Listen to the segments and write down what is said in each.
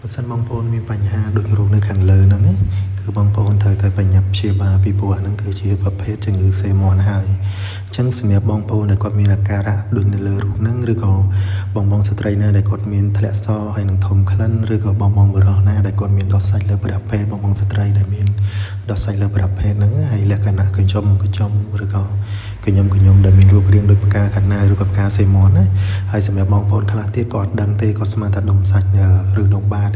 បើសិនបងប្អូនមានបញ្ហាដូចរូបនៅខាងលើហ្នឹងណាគឺបងប្អូនត្រូវតែប្រញាប់ព្យាបាលពីព្រោះអាហ្នឹងគឺជាប្រភេទជំងឺសេមាន់ហើយអញ្ចឹងសម្រាប់បងប្អូនដែលគាត់មានអាការៈដូចនៅលើរូបហ្នឹងឬក៏បងបងស្ត្រីណាដែលគាត់មានធ្លាក់សហើយនឹងធំក្លិនឬក៏បងបងបុរសណាដែលគាត់មានដុះសាច់លើប្រភេទបងបងស្ត្រីដែលមានដុះសាច់លើប្រភេទហ្នឹងហើយលក្ខណៈកញ្ចុំកញ្ចុំឬក៏កញ្ញុំកញ្ញុំដែលមានរូបរាងដូចផ្កាកណាឬក៏ផ្កាសេមាន់ណាហើយសម្រាប់បងប្អូនខ្លះទៀតក៏អត់ដឹងទេក៏ស្មានថាដុំសាច់ឬដុំបាត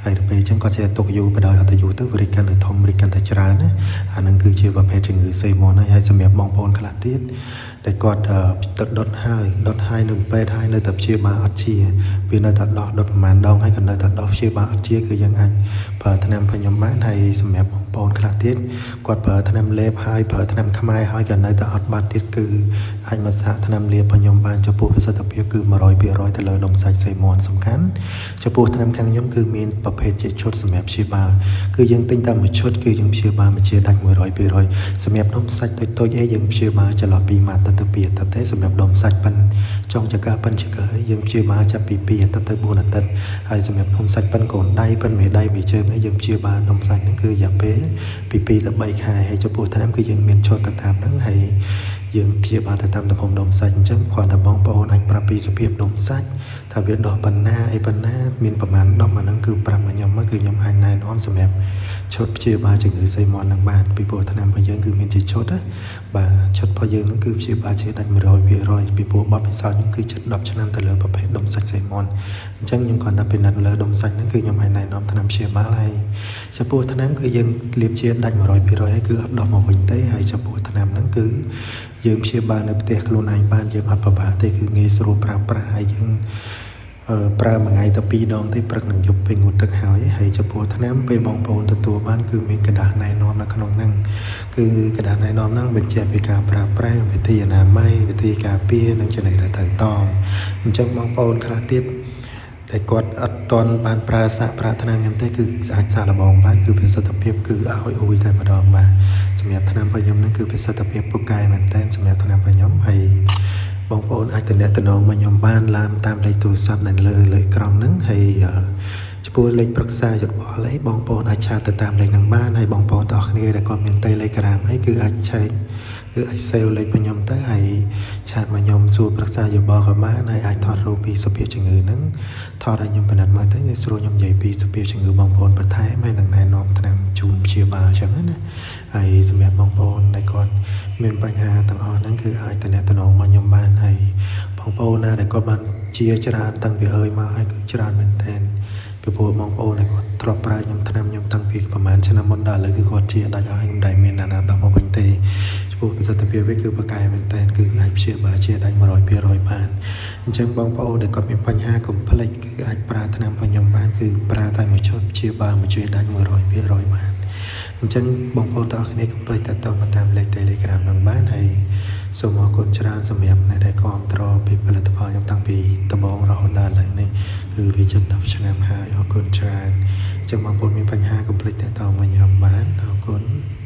ហើយដល់ពេលអញ្ចឹងគាត់ចេះទុកយូរបដ ாய் អត់ទៅយូរទៅវារីកកាន់តែធំរីកកាន់តែច្រើនណាអាហ្នឹងគឺជាប្រភេទជំងឺសេមាន់ហើយហើយសម្រាប់បងប្អូនខ្លះទៀតដែលគាត់ទៅដុតហើយដុតហើយនៅពេទ្យហើយនៅតែព្យាបាលអត់ជាវានៅតែដោះដុតប្រហែលដងហើយក៏នៅតែដោះព្យាបាលអត់ជាគឺយើងអាចប្រើថ្នាំរបស់ខ្ញុំបានហើយសម្រាប់បងប្អូនខ្លះទៀតគាត់ប្រើថ្នាំលេបហើយប្រើថ្នាំខ្មែរហើយក៏នៅតែអត់បាត់ទៀតគឺអាចមកសាកថ្នាំលាបរបស់ខ្ញុំបានចំពោះប្រសិទ្ធភាពគឺ100%ទៅលើដុំសាច់សេមាន់សំខាន់ចំពោះថ្នាំខាងខ្ញុំគឺមានប្រភេទជាឈុតសម្រាប់ព្យាបាលគឺយើងទិញតាមមួយឈុតគឺយើងព្យាបាលមួយជាដាច់100%សម្រាប់ដុំសាច់តូចៗអីយើងព្យាបាលចន្លោះពីមួយអាទិត្យទៅ2អាទិត្យទេសម្រាប់ដុំសាច់ប៉ិនចុងចង្កឹះប៉ិនចង្កឹះអីយើងព្យាបាលចាប់ពី2អាទិត្យទៅ4អាទិត្យហើយសម្រាប់ដុំសាច់ប៉ិនកូនដៃប៉ិនមេដៃមេជើងអីយើងព្យាបាលដុំសាច់ហ្នឹងគឺរយៈពេលពី2ទៅ3ខែហើយចំពោះថ្នាំគឺយើងមានឈុតទៅតាមហ្នឹងហើយយើងព្យាបាលទៅតាមទំហំដុំសាច់អញ្ចឹងគ្រាន់តែបងប្អូនអាចប្រាប់ពីសភាពដុំសាច់ថាវាដុះប៉ុណ្ណាអីប៉ុណ្ណាមានប្រមាណដុំអាហ្នឹងគឺប្រាប់មកខ្ញុំមកគឺខ្ញុំអាចណែនាំសម្រាប់ឈុតព្យាបាលជំងឺសីមាន់ហ្នឹងបានពីព្រោះថ្នាំរបស់យើងគឺមានជាឈុតណាបាទឈុតរបស់យើងហ្នឹងគឺព្យាបាលជាដាច់100%ពីព្រោះបទពិសោធន៍ខ្ញុំគឺជិត10ឆ្នាំទៅលើប្រភេទដុំសាច់សីមាន់អញ្ចឹងខ្ញុំគ្រាន់តែពិនិត្យលើដុំសាច់ហ្នឹងគឺខ្ញុំអាចណែនាំថ្នាំព្យាបាលហើយចំពោះថ្នាំគឺយើងលាបជាដាច់100%ហើយគឺអត់ដោះមកវិញទេហើយចំពោះថ្នាំហ្នឹងគឺយើងព្យាបាលនៅផ្ទះខ្លួនឯងបានយើងអត់ពិបាកទេគឺងាយស្រួលប្រើប្រាស់ហើយយើងអឺប្រើមួយថ្ងៃទៅ2ដងទេព្រឹកនឹងយប់ពេលងូតទឹកហើយហើយចំពោះថ្នាំពេលបងប្អូនទទួលបានគឺមានក្រដាសណែនាំនៅក្នុងហ្នឹងគឺក្រដាសណែនាំហ្នឹងបញ្ជាក់ពីការប្រើប្រាស់វិធីអនាម័យវិធីការពារនិងចំណីដែលត្រូវតមអញ្ចឹងបងប្អូនខ្លះទៀតដែលគាត់អត់ទាន់បានប្រើសាកប្រើថ្នាំខ្ញុំទេគឺអាចសាកល្បងបានគឺប្រសិទ្ធភាពគឺឲ្យអ៊ុយតែម្ដងបាទសម្រាប់ថ្នាំរបស់ខ្ញុំហ្នឹងគឺប្រសិទ្ធភាពពូកែមែនតើសម្រាប់ថ្នាំរបស់ខ្ញុំហើយបងប្អូនអាចទំនាក់ទំនងមកខ្ញុំបានឡាមតាមលេខទូរស័ព្ទនៅលើលើក្រោមហ្នឹងហើយចំពោះលេខប្រឹក្សាយោបល់អីបងប្អូនអាច chat ទៅតាមលេខហ្នឹងបានហើយបងប្អូនទាំងអស់គ្នាដែលគាត់មាន Telegram អីគឺអាចឆែកគឺអាច save លេខរបស់ខ្ញុំទៅហើយ chat មកខ្ញុំសួរប្រឹក្សាយោបល់ក៏បានហើយអាចថតរូបពីសភាពជំងឺហ្នឹងថតឲ្យខ្ញុំពិនិត្យមើលទៅងាយស្រួលខ្ញុំនិយាយពីសភាពជំងឺបងប្អូនបន្ថែមហើយនឹងណែនាំថ្នាំជូនព្យាបាលអញ្ចឹងណាហើយសម្រាប់បងប្អូនដែលគាត់មានបញ្ហាទាំងអស់ហ្នឹងគឺអាចទំនាក់ទំនងមកខ្ញុំបានហើយបងប្អូនណាដែលគាត់បានជាច្រើនតាំងពីអើយមកហើយគឺច្រើនមែនទែនពីព្រោះបងប្អូនដែលគាត់ធ្លាប់ប្រើខ្ញុំថ្នាំខ្ញុំតាំងពីប្រហែលឆ្នាំមុនដល់ឥឡូវគឺគាត់ជាដាច់អស់ហើយមិនដែលមានអ្នកណាដោះមកវិញទេចំពោះប្រសិទ្ធភាពវាគឺប្រកែមែនទែនគឺអាចព្យាបាលជាដាច់100%បានអញ្ចឹងបងប្អូនដែលគាត់មានបញ្ហាកុំភ្លេចគឺអាចប្រើថ្នាំរបស់ខ្ញុំបានគឺប្រើតែមួយឈុតព្យាបាលមួយជាដាច់100%បានអញ្ចឹងបងប្អូនទាំងអស់គ្នាកុំភ្លេចតាក់ទងមកតាមលេខ Telegram នឹងបានហើយសូមអរគុណច្រើនសម្រាប់អ្នកដែលគាំទ្រពីផលិតផលខ្ញុំតាំងពីដំបូងរហូតដល់ឥឡូវនេះគឺវាជិត10ឆ្នាំហើយអរគុណច្រើនអញ្ចឹងបងប្អូនមានបញ្ហាកុំភ្លេចតាក់ទងមកខ្ញុំបានអរគុណ។